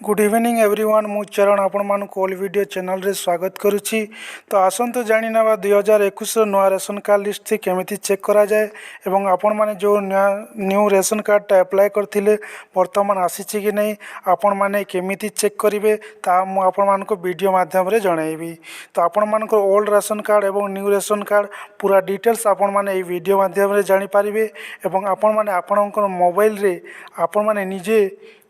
Good evening everyone. ମୁଁ ଚରଣ, ଆପଣମାନଙ୍କୁ all video ଚ୍ୟାନେଲରେ ସ୍ୱାଗତ କରୁଛି। ତ ଆସନ୍ତୁ ଜାଣିନେବା, 2021ର ନୂଆ ରେସନ୍ କାର୍ଡ଼ ଲିଷ୍ଟଟି କେମିତି ଚେକ୍ କରାଯାଏ ଏବଂ ଆପଣମାନେ ଯେଉଁ ନୂଆ ନ୍ୟୁ ରେସନ୍ କାର୍ଡ଼ଟା ଆପ୍ଲାଏ କରିଥିଲେ, ବର୍ତ୍ତମାନ ଆସିଛି କି ନାହିଁ, ଆପଣମାନେ କେମିତି ଚେକ୍ କରିବେ, ତାହା ମୁଁ ଆପଣମାନଙ୍କୁ ଭିଡ଼ିଓ ମାଧ୍ୟମରେ ଜଣାଇବି। ତ ଆପଣମାନଙ୍କର ଓଲ୍ଡ ରେସନ୍ କାର୍ଡ଼ ଏବଂ ନ୍ୟୁ ରେସନ୍ କାର୍ଡ଼ ପୁରା ଡିଟେଲ୍ସ ଆପଣମାନେ ଏଇ ଭିଡ଼ିଓ ମାଧ୍ୟମରେ ଜାଣିପାରିବେ ଏବଂ ଆପଣମାନେ ଆପଣଙ୍କର ମୋବାଇଲରେ ଆପଣମାନେ ନିଜେ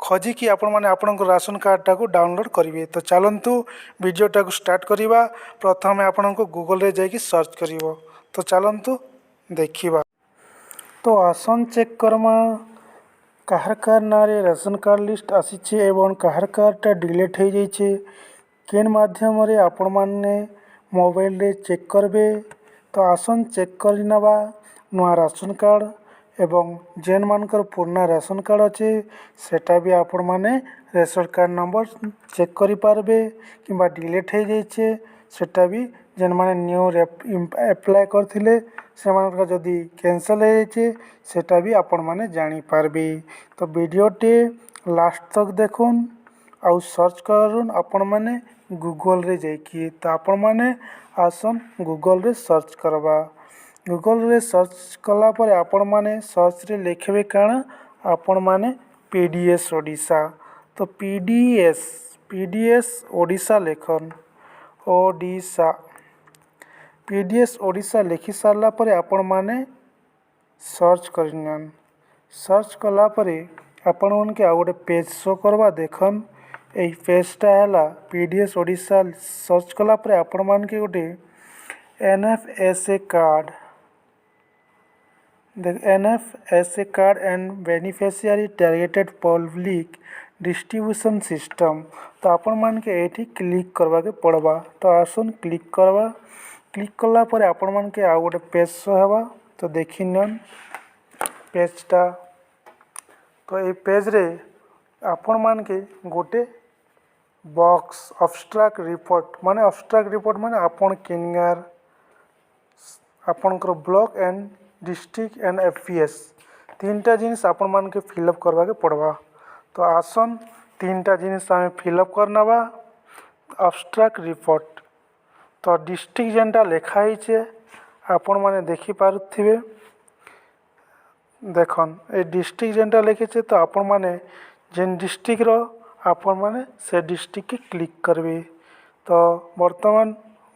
ଖୋଜିକି ଆପଣମାନେ ଆପଣଙ୍କ ରାସନ କାର୍ଡ଼ଟାକୁ ଡାଉନଲୋଡ଼୍ କରିବେ। ତ ଚାଲନ୍ତୁ, ଭିଡ଼ିଓଟାକୁ ଷ୍ଟାର୍ଟ କରିବା। ପ୍ରଥମେ ଆପଣଙ୍କୁ ଗୁଗଲରେ ଯାଇକି ସର୍ଚ୍ଚ କରିବ। ତ ଚାଲନ୍ତୁ ଦେଖିବା। ତ ଆସନ୍ ଚେକ୍ କର୍ମା, କାହାର କାହାର ନାଁରେ ରାସନ କାର୍ଡ଼ ଲିଷ୍ଟ ଆସିଛି ଏବଂ କାହାର କାହାରଟା ଡିଲିଟ୍ ହେଇଯାଇଛି, କେନ୍ ମାଧ୍ୟମରେ ଆପଣମାନେ ମୋବାଇଲରେ ଚେକ୍ କରିବେ। ତ ଆସନ୍ ଚେକ୍ କରିନେବା ନୂଆ ରାସନ କାର୍ଡ଼ ଏବଂ ଯେନ୍ମାନଙ୍କର ପୁରୁଣା ରାସନ କାର୍ଡ଼ ଅଛି, ସେଟା ବି ଆପଣମାନେ ରେସନ କାର୍ଡ଼ ନମ୍ବର ଚେକ୍ କରିପାରିବେ କିମ୍ବା ଡିଲିଟ୍ ହେଇଯାଇଛେ ସେଟା ବି, ଯେନ୍ମାନେ ନ୍ୟୁ ଆପ୍ଲାଏ କରିଥିଲେ, ସେମାନଙ୍କର ଯଦି କ୍ୟାନସଲ୍ ହେଇଯାଇଛେ, ସେଟା ବି ଆପଣମାନେ ଜାଣିପାରିବେ। ତ ଭିଡ଼ିଓଟି ଲାଷ୍ଟ ତକ୍ ଦେଖୁନ୍ ଆଉ ସର୍ଚ୍ଚ କରୁନ୍ ଆପଣମାନେ ଗୁଗଲରେ ଯାଇକି। ତ ଆପଣମାନେ ଆସନ୍, ଗୁଗଲରେ ସର୍ଚ୍ଚ କରବା। ଗୁଗଲରେ ସର୍ଚ୍ଚ କଲା ପରେ ଆପଣମାନେ ସର୍ଚ୍ଚରେ ଲେଖିବେ କାଣା? ଆପଣମାନେ PDS Odisha. ତ PDS Odisha ଲେଖନ୍। Odisha, PDS Odisha ଲେଖି ସାରିଲା ପରେ ଆପଣମାନେ ସର୍ଚ୍ଚ କରିନିଅନ୍। ସର୍ଚ୍ଚ କଲା ପରେ ଆପଣମାନକେ ଆଉ ଗୋଟେ ପେଜ୍ ଶୋ କରବା। ଦେଖନ୍, ଏଇ ପେଜ୍ଟା ହେଲା PDS Odisha. Search କଲା ପରେ ଆପଣମାନକେ ଗୋଟେ NFSA card, NFSA card and beneficiary targeted public distribution system। ତ ଆପଣମାନକେ ଏଇଠି କ୍ଲିକ୍ କରବାକେ ପଡ଼ବା। ତ ଆସୁନ୍, କ୍ଲିକ୍ କରବା। କ୍ଲିକ୍ କଲା ପରେ ଆପଣମାନକେ ଆଉ ଗୋଟେ ପେଜ୍ ଶୋ ହେବା। ତ ଦେଖି ନିଅନ୍ ପେଜ୍ଟା। ତ ଏଇ ପେଜ୍ରେ ଆପଣମାନକେ ଗୋଟେ ବକ୍ସ ଅବଷ୍ଟ୍ରାକ୍ଟ ରିପୋର୍ଟ, ମାନେ ଅବଷ୍ଟ୍ରାକ୍ଟ ରିପୋର୍ଟ ମାନେ ଆପଣ କେନ୍ ଗାଁର, ଆପଣଙ୍କର block and district and FPS, ତିନିଟା ଜିନିଷ ଆପଣମାନକେ ଫିଲ୍ଅପ୍ କରବାକେ ପଡ଼ବା। ତ ଆସନ୍, ତିନିଟା ଜିନିଷ ଆମେ ଫିଲ୍ଅପ୍ କରିନେବା। ଅବଷ୍ଟ୍ରାକ୍ଟ ରିପୋର୍ଟ, ତ ଡିଷ୍ଟ୍ରିକ୍ଟ ଯେନ୍ଟା ଲେଖା ହେଇଛେ, ଆପଣମାନେ ଦେଖିପାରୁଥିବେ। ଦେଖନ୍, ଏଇ ଡିଷ୍ଟ୍ରିକ୍ଟ ଯେନ୍ଟା ଲେଖିଛେ, ତ ଆପଣମାନେ ଯେନ୍ ଡିଷ୍ଟ୍ରିକ୍ଟର, ଆପଣମାନେ ସେ ଡିଷ୍ଟ୍ରିକ୍ଟକେ କ୍ଲିକ୍ କରିବେ। ତ ବର୍ତ୍ତମାନ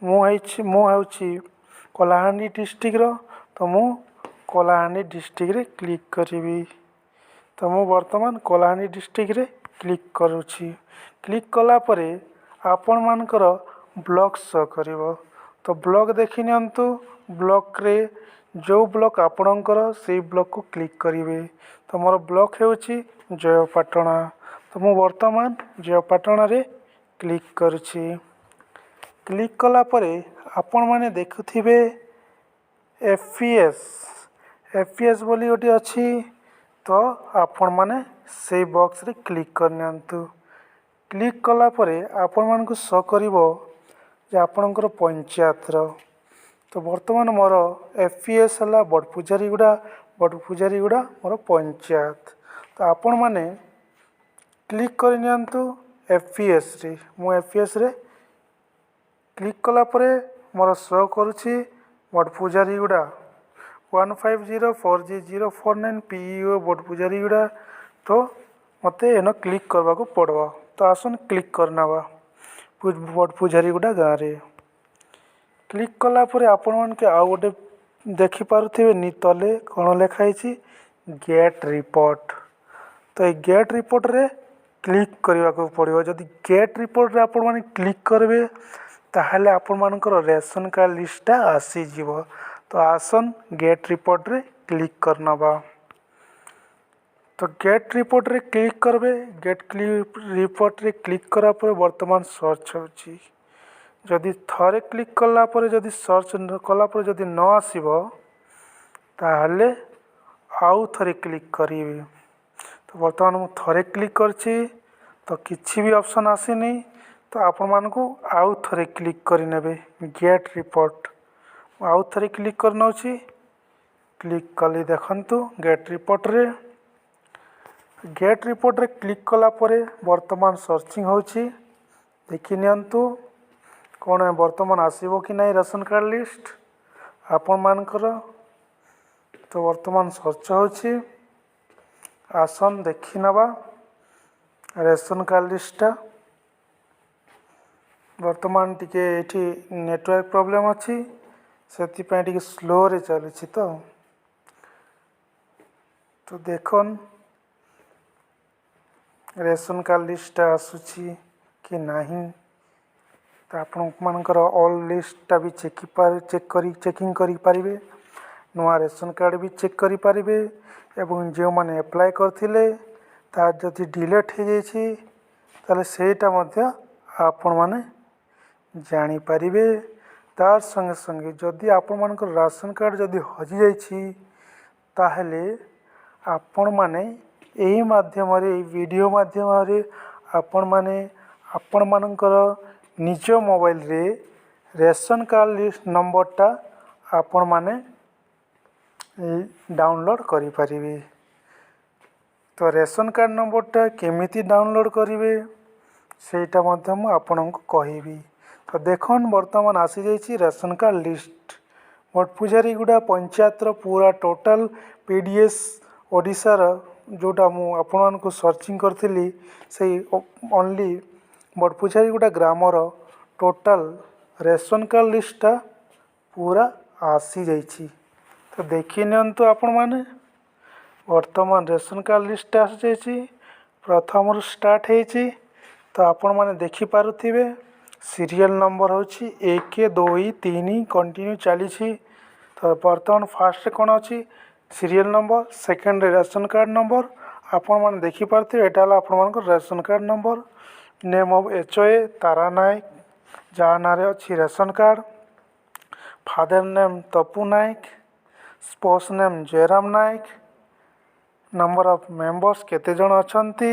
ମୁଁ ହେଉଛି କଳାହାଣ୍ଡି ଡିଷ୍ଟ୍ରିକ୍ଟର, ତ ମୁଁ କଳାହାଣ୍ଡି ଡିଷ୍ଟ୍ରିକ୍ଟରେ କ୍ଲିକ୍ କରିବି। ତ ମୁଁ ବର୍ତ୍ତମାନ କଳାହାଣ୍ଡି ଡିଷ୍ଟ୍ରିକ୍ଟରେ କ୍ଲିକ୍ କରୁଛି। କ୍ଲିକ୍ କଲା ପରେ ଆପଣମାନଙ୍କର ବ୍ଲକ୍ ଶୋ କରିବ। ତ ବ୍ଲକ୍ ଦେଖି ନିଅନ୍ତୁ। ବ୍ଲକ୍ରେ ଯେଉଁ ବ୍ଲକ୍ ଆପଣଙ୍କର, ସେଇ ବ୍ଲକ୍କୁ କ୍ଲିକ୍ କରିବେ। ତ ମୋର ବ୍ଲକ୍ ହେଉଛି ଜୟପାଟଣା। ତ ମୁଁ ବର୍ତ୍ତମାନ ଜୟପାଟଣାରେ କ୍ଲିକ୍ କରୁଛି। କ୍ଲିକ୍ କଲା ପରେ ଆପଣମାନେ ଦେଖୁଥିବେ ଏଫ୍ ପି ଏସ୍ ବୋଲି ଗୋଟିଏ ଅଛି। ତ ଆପଣମାନେ ସେଇ ବକ୍ସରେ କ୍ଲିକ୍ କରିନିଅନ୍ତୁ। କ୍ଲିକ୍ କଲା ପରେ ଆପଣମାନଙ୍କୁ ଶୋ କରିବ ଯେ ଆପଣଙ୍କର ପଞ୍ଚାୟତର। ତ ବର୍ତ୍ତମାନ ମୋର ଏଫ୍ ପି ଏସ୍ ହେଲା ବଡ଼ପୂଜାରୀଗୁଡ଼ା। ବଡ଼ପୂଜାରୀଗୁଡ଼ା ମୋର ପଞ୍ଚାୟତ। ତ ଆପଣମାନେ କ୍ଲିକ୍ କରିନିଅନ୍ତୁ ଏଫ୍ ପି ଏସ୍ରେ। ମୁଁ ଏଫ୍ ପି ଏସ୍ରେ କ୍ଲିକ୍ କଲା ପରେ ମୋର ଶୋ କରୁଛି ବଡ଼ପୂଜାରୀଗୁଡ଼ା, 1504G049 PEO Badpujariguda. ତ ମୋତେ ଏନ କ୍ଲିକ୍ କରିବାକୁ ପଡ଼ବ। ତ ଆସନ୍, କ୍ଲିକ୍ କରିନେବା ବଡ଼ପୂଜାରୀଗୁଡ଼ା ଗାଁରେ। କ୍ଲିକ୍ କଲା ପରେ ଆପଣମାନକେ ଆଉ ଗୋଟେ ଦେଖିପାରୁଥିବେ ନି, ତଲେ କ'ଣ ଲେଖା ହେଇଛି? Gate report. ତ ଏଇ ଗେଟ୍ ରିପୋର୍ଟରେ କ୍ଲିକ୍ କରିବାକୁ ପଡ଼ିବ। ଯଦି ଗେଟ୍ ରିପୋର୍ଟରେ ଆପଣମାନେ କ୍ଲିକ୍ କରିବେ, ତାହେଲେ ଆପଣମାନଙ୍କର ରେସନ୍ କାର୍ଡ଼ ଲିଷ୍ଟଟା ଆସିଯିବ। ତ ଆସନ୍, ଗେଟ୍ ରିପୋର୍ଟରେ କ୍ଲିକ୍ କରିନେବା। ତ ଗେଟ୍ ରିପୋର୍ଟରେ କ୍ଲିକ୍ କରିବେ। ଗେଟ୍ ରିପୋର୍ଟରେ କ୍ଲିକ୍ କଲା ପରେ ବର୍ତ୍ତମାନ ସର୍ଚ୍ଚ ହେଉଛି। ଯଦି ଥରେ କ୍ଲିକ୍ କଲା ପରେ, ଯଦି ସର୍ଚ୍ଚ କଲା ପରେ ଯଦି ନ ଆସିବ, ତାହେଲେ ଆଉ ଥରେ କ୍ଲିକ୍ କରିବେ। ତ ବର୍ତ୍ତମାନ ମୁଁ ଥରେ କ୍ଲିକ୍ କରିଛି, ତ କିଛି ବି ଅପସନ୍ ଆସିନି। ତ ଆପଣମାନଙ୍କୁ ଆଉ ଥରେ କ୍ଲିକ୍ କରିନେବେ ଗେଟ୍ ରିପୋର୍ଟ। ମୁଁ ଆଉ ଥରେ କ୍ଲିକ୍ କରିନେଉଛି। କ୍ଲିକ୍ କଲି, ଦେଖନ୍ତୁ, ଗେଟ୍ ରିପୋର୍ଟରେ। ଗେଟ୍ ରିପୋର୍ଟରେ କ୍ଲିକ୍ କଲା ପରେ ବର୍ତ୍ତମାନ ସର୍ଚ୍ଚିଂ ହେଉଛି। ଦେଖି ନିଅନ୍ତୁ, କ'ଣ ବର୍ତ୍ତମାନ ଆସିବ କି ନାହିଁ ରାସନ କାର୍ଡ଼ ଲିଷ୍ଟ ଆପଣମାନଙ୍କର। ତ ବର୍ତ୍ତମାନ ସର୍ଚ୍ଚ ହେଉଛି। ଆସନ୍ ଦେଖିନେବା ରେସନ କାର୍ଡ଼ ଲିଷ୍ଟଟା। ବର୍ତ୍ତମାନ ଟିକେ ଏଠି ନେଟୱାର୍କ ପ୍ରୋବ୍ଲେମ୍ ଅଛି, ସେଥିପାଇଁ ଟିକେ ସ୍ଲୋରେ ଚାଲିଛି। ତ ଦେଖନ୍, ରେସନ କାର୍ଡ଼ ଲିଷ୍ଟଟା ଆସୁଛି କି ନାହିଁ। ତ ଆପଣମାନଙ୍କର ଅଲ୍ ଲିଷ୍ଟଟା ବି ଚେକ୍ କରି ଚେକିଂ କରିପାରିବେ, ନୂଆ ରେସନ କାର୍ଡ଼ ବି ଚେକ୍ କରିପାରିବେ ଏବଂ ଯେଉଁମାନେ ଆପ୍ଲାଏ କରିଥିଲେ, ତାର ଯଦି ଡିଲେଟ୍ ହେଇଯାଇଛି, ତାହେଲେ ସେଇଟା ମଧ୍ୟ ଆପଣମାନେ ଜାଣିପାରିବେ। ତାର ସଙ୍ଗେ ସଙ୍ଗେ ଯଦି ଆପଣମାନଙ୍କର ରାସନ କାର୍ଡ଼ ଯଦି ହଜିଯାଇଛି, ତାହେଲେ ଆପଣମାନେ ଏହି ମାଧ୍ୟମରେ, ଏହି ଭିଡ଼ିଓ ମାଧ୍ୟମରେ ଆପଣମାନେ ଆପଣମାନଙ୍କର ନିଜ ମୋବାଇଲରେ ରେସନ କାର୍ଡ଼ ଲିଷ୍ଟ ନମ୍ବରଟା ଆପଣମାନେ ଡାଉନଲୋଡ଼୍ କରିପାରିବେ। ତ ରେସନ କାର୍ଡ଼ ନମ୍ବରଟା କେମିତି ଡାଉନଲୋଡ଼୍ କରିବେ, ସେଇଟା ମଧ୍ୟ ମୁଁ ଆପଣଙ୍କୁ କହିବି। ତ ଦେଖନ୍, ବର୍ତ୍ତମାନ ଆସିଯାଇଛି ରେସନ କାର୍ଡ଼ ଲିଷ୍ଟ। ବଟପୂଜାରୀଗୁଡ଼ା ପଞ୍ଚାୟତର ପୁରା ଟୋଟାଲ୍ ପିଡ଼ିଏସ୍ ଓଡ଼ିଶାର, ଯେଉଁଟା ମୁଁ ଆପଣମାନଙ୍କୁ ସର୍ଚ୍ଚିଂ କରିଥିଲି, ସେଇ ଓନ୍ଲି ବଟପୂଜାରୀଗୁଡ଼ା ଗ୍ରାମର ଟୋଟାଲ୍ ରେସନ କାର୍ଡ଼ ଲିଷ୍ଟଟା ପୁରା ଆସିଯାଇଛି। ତ ଦେଖି ନିଅନ୍ତୁ ଆପଣମାନେ, ବର୍ତ୍ତମାନ ରେସନ କାର୍ଡ଼ ଲିଷ୍ଟଟା ଆସିଯାଇଛି, ପ୍ରଥମରୁ ଷ୍ଟାର୍ଟ ହେଇଛି। ତ ଆପଣମାନେ ଦେଖିପାରୁଥିବେ, ସିରିଏଲ୍ ନମ୍ବର ହେଉଛି 1, 2, 3, କଣ୍ଟିନ୍ୟୁ ଚାଲିଛି। ତ ବର୍ତ୍ତମାନ ଫାର୍ଷ୍ଟରେ କ'ଣ ଅଛି? ସିରିଏଲ୍ ନମ୍ବର, ସେକେଣ୍ଡରେ ରେସନ କାର୍ଡ଼ ନମ୍ବର। ଆପଣମାନେ ଦେଖିପାରୁଥିବେ, ଏଇଟା ହେଲା ଆପଣମାନଙ୍କର ration card number. Name of HOA Tara Nayak, ଯାହା ନାଁରେ ଅଛି ration card. Father name Tapu Nayak, spouse name Jairam Nayak, number of members କେତେ ଜଣ ଅଛନ୍ତି,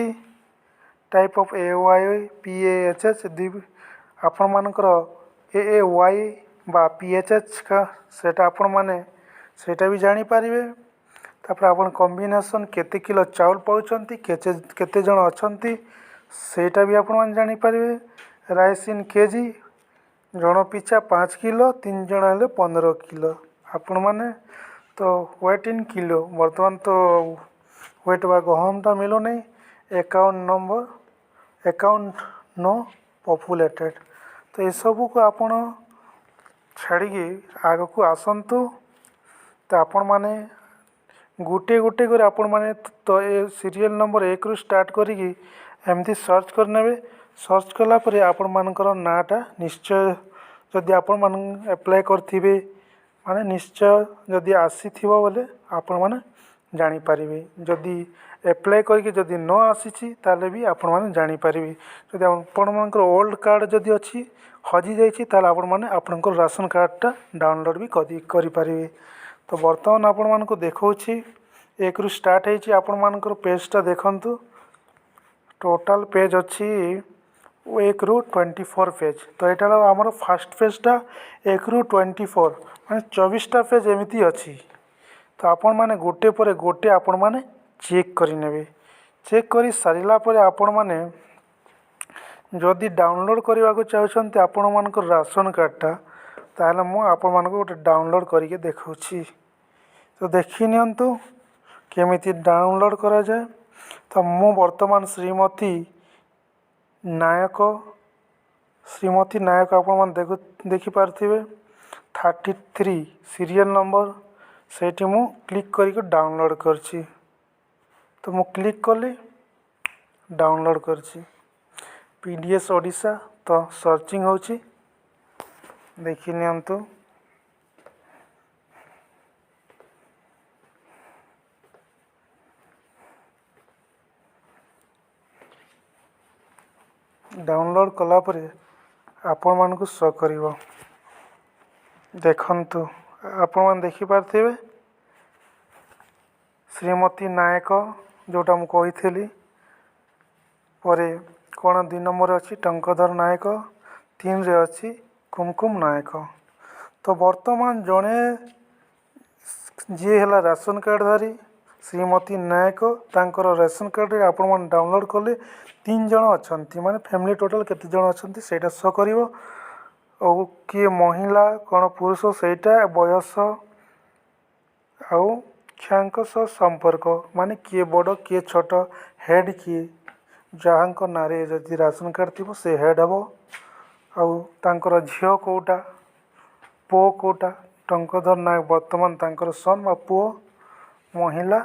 type of AY, PAHH ଦୁଇ, ଆପଣମାନଙ୍କର AAY ବା PHH, ସେଇଟା ଆପଣମାନେ ସେଇଟା ବି ଜାଣିପାରିବେ। ତାପରେ ଆପଣ କମ୍ବିନେସନ୍ କେତେ କିଲୋ ଚାଉଳ ପାଉଛନ୍ତି, କେତେ କେତେ ଜଣ ଅଛନ୍ତି, ସେଇଟା ବି ଆପଣମାନେ ଜାଣିପାରିବେ। ରାଇସ୍ ଇନ୍ କେଜି, ଜଣ ପିଛା 5 କିଲୋ, ତିନି ଜଣ ହେଲେ 15 କିଲୋ ଆପଣମାନେ। ତ ୱେଟ୍ ଇନ୍ କିଲୋ, ବର୍ତ୍ତମାନ ତ ୱେଟ୍ ବା ଗହମଟା ମିଳୁନାହିଁ। Account number, account no populated। ତ ଏସବୁକୁ ଆପଣ ଛାଡ଼ିକି ଆଗକୁ ଆସନ୍ତୁ। ତ ଆପଣମାନେ ଗୋଟେ ଗୋଟେ କରି ଆପଣମାନେ ତ ଏ ସିରିଏଲ୍ ନମ୍ବର 1ରୁ ଷ୍ଟାର୍ଟ କରିକି ଏମିତି ସର୍ଚ୍ଚ କରିନେବେ। ସର୍ଚ୍ଚ କଲା ପରେ ଆପଣମାନଙ୍କର ନାଁଟା ନିଶ୍ଚୟ, ଯଦି ଆପଣମାନେ ଆପ୍ଲାଏ କରିଥିବେ, ମାନେ ନିଶ୍ଚୟ ଯଦି ଆସିଥିବ ବୋଲେ ଆପଣମାନେ ଜାଣିପାରିବେ। ଯଦି ଆପ୍ଲାଏ କରିକି ଯଦି ନ ଆସିଛି, ତାହେଲେ ବି ଆପଣମାନେ ଜାଣିପାରିବେ। ଯଦି ଆପଣମାନଙ୍କର ଓଲ୍ଡ କାର୍ଡ଼ ଯଦି ଅଛି, ହଜିଯାଇଛି, ତାହେଲେ ଆପଣମାନେ ଆପଣଙ୍କର ରାସନ କାର୍ଡ଼ଟା ଡାଉନଲୋଡ଼୍ ବି କରିପାରିବେ। ତ ବର୍ତ୍ତମାନ ଆପଣମାନଙ୍କୁ ଦେଖାଉଛି, 1ରୁ ଷ୍ଟାର୍ଟ ହେଇଛି। ଆପଣମାନଙ୍କର ପେଜ୍ଟା ଦେଖନ୍ତୁ, ଟୋଟାଲ୍ ପେଜ୍ ଅଛି 1ରୁ 24 ପେଜ୍। ତ ଏଇଟା ହେଲା ଆମର ଫାର୍ଷ୍ଟ ପେଜ୍ଟା, 1ରୁ 24, ମାନେ 24ଟା ପେଜ୍ ଏମିତି ଅଛି। ତ ଆପଣମାନେ ଗୋଟେ ପରେ ଗୋଟେ ଆପଣମାନେ ଚେକ୍ କରିନେବେ। ଚେକ୍ କରି ସାରିଲା ପରେ ଆପଣମାନେ ଯଦି ଡାଉନଲୋଡ଼୍ କରିବାକୁ ଚାହୁଁଛନ୍ତି ଆପଣମାନଙ୍କର ରାସନ କାର୍ଡ଼ଟା, ତାହେଲେ ମୁଁ ଆପଣମାନଙ୍କୁ ଗୋଟେ ଡାଉନଲୋଡ଼୍ କରିକି ଦେଖାଉଛି। ତ ଦେଖି ନିଅନ୍ତୁ କେମିତି ଡାଉନଲୋଡ଼୍ କରାଯାଏ। ତ ମୁଁ ବର୍ତ୍ତମାନ ଶ୍ରୀମତୀ ନାୟକ, ଶ୍ରୀମତୀ ନାୟକ ଆପଣମାନେ ଦେଖିପାରୁଥିବେ, 33 ସିରିଏଲ୍ ନମ୍ବର, ସେଇଠି ମୁଁ କ୍ଲିକ୍ କରିକି ଡାଉନଲୋଡ଼୍ କରିଛି। ତ ମୁଁ କ୍ଲିକ୍ କଲି, ଡାଉନଲୋଡ଼୍ କରିଛି PDS Odisha. ତ ସର୍ଚ୍ଚିଂ ହେଉଛି, ଦେଖି ନିଅନ୍ତୁ। ଡାଉନଲୋଡ଼୍ କଲା ପରେ ଆପଣମାନଙ୍କୁ ଶୋ କରିବ। ଦେଖନ୍ତୁ, ଆପଣମାନେ ଦେଖିପାରୁଥିବେ, ଶ୍ରୀମତୀ ନାୟକ ଯେଉଁଟା ମୁଁ କହିଥିଲି। ପରେ କ'ଣ 2 ନମ୍ବର ଅଛି ଟଙ୍କଧର ନାୟକ, 3ରେ ଅଛି କୁମକୁମ ନାୟକ। ତ ବର୍ତ୍ତମାନ ଜଣେ ଯିଏ ହେଲା ରାସନ କାର୍ଡ଼ଧାରୀ, ଶ୍ରୀମତୀ ନାୟକ, ତାଙ୍କର ରେସନ୍ କାର୍ଡ଼ରେ ଆପଣମାନେ ଡାଉନଲୋଡ଼୍ କଲେ ତିନି ଜଣ ଅଛନ୍ତି, ମାନେ ଫ୍ୟାମିଲି ଟୋଟାଲ୍ କେତେ ଜଣ ଅଛନ୍ତି ସେଇଟା ଶୋ କରିବ। ଆଉ କିଏ ମହିଳା, କ'ଣ ପୁରୁଷ ସେଇଟା, ବୟସ ଆଉ ଛୁଆଙ୍କ ସହ ସମ୍ପର୍କ, ମାନେ କିଏ ବଡ଼, କିଏ ଛୋଟ, ହେଡ଼୍ କିଏ। ଯାହାଙ୍କ ନାଁରେ ଯଦି ରାସନ କାର୍ଡ଼ ଥିବ, ସେ ହେଡ଼୍ ହେବ। ଆଉ ତାଙ୍କର ଝିଅ କେଉଁଟା, ପୁଅ କେଉଁଟା। ଟଙ୍କଧର ନାୟକ ବର୍ତ୍ତମାନ ତାଙ୍କର ସନ୍ ବା ପୁଅ, ମହିଳା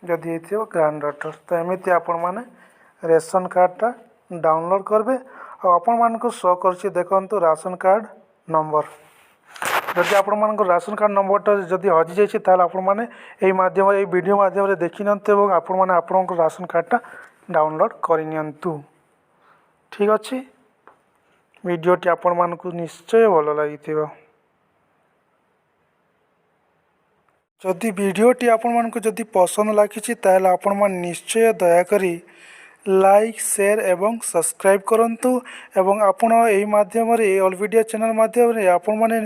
ଯଦି ହେଇଥିବ ଗ୍ରାଣ୍ଡ ଡଟର୍। ତ ଏମିତି ଆପଣମାନେ ରେସନ୍ କାର୍ଡ଼ଟା ଡାଉନଲୋଡ଼୍ କରିବେ। ଆଉ ଆପଣମାନଙ୍କୁ ଶୋ କରୁଛି, ଦେଖନ୍ତୁ, ରାସନ କାର୍ଡ଼ ନମ୍ବର। ଯଦି ଆପଣମାନଙ୍କ ରାସନ କାର୍ଡ଼ ନମ୍ବରଟା ଯଦି ହଜିଯାଇଛି, ତାହେଲେ ଆପଣମାନେ ଏଇ ମାଧ୍ୟମରେ, ଏଇ ଭିଡ଼ିଓ ମାଧ୍ୟମରେ ଦେଖିନିଅନ୍ତୁ ଏବଂ ଆପଣମାନେ ଆପଣଙ୍କ ରାସନ କାର୍ଡ଼ଟା ଡାଉନଲୋଡ଼୍ କରିନିଅନ୍ତୁ। ଠିକ୍ ଅଛି, ଭିଡ଼ିଓଟି ଆପଣମାନଙ୍କୁ ନିଶ୍ଚୟ ଭଲ ଲାଗିଥିବ। ଯଦି ଭିଡ଼ିଓଟି ଆପଣମାନଙ୍କୁ ଯଦି ପସନ୍ଦ ଲାଗିଛି, ତାହେଲେ ଆପଣମାନେ ନିଶ୍ଚୟ ଦୟାକରି ଲାଇକ୍, ସେୟାର ଏବଂ ସବସ୍କ୍ରାଇବ୍ କରନ୍ତୁ। ଏବଂ ଆପଣ ଏହି ମାଧ୍ୟମରେ, ଏହି ଅଲ୍ ଭିଡ଼ିଓ ଚ୍ୟାନେଲ୍ ମାଧ୍ୟମରେ ଆପଣମାନେ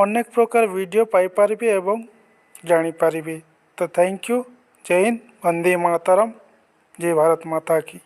ଅନେକ ପ୍ରକାର ଭିଡ଼ିଓ ପାଇପାରିବେ ଏବଂ ଜାଣିପାରିବେ। ତ thank you. Jay Hind, Vande Mataram, Jay Bharat ମାତା କି।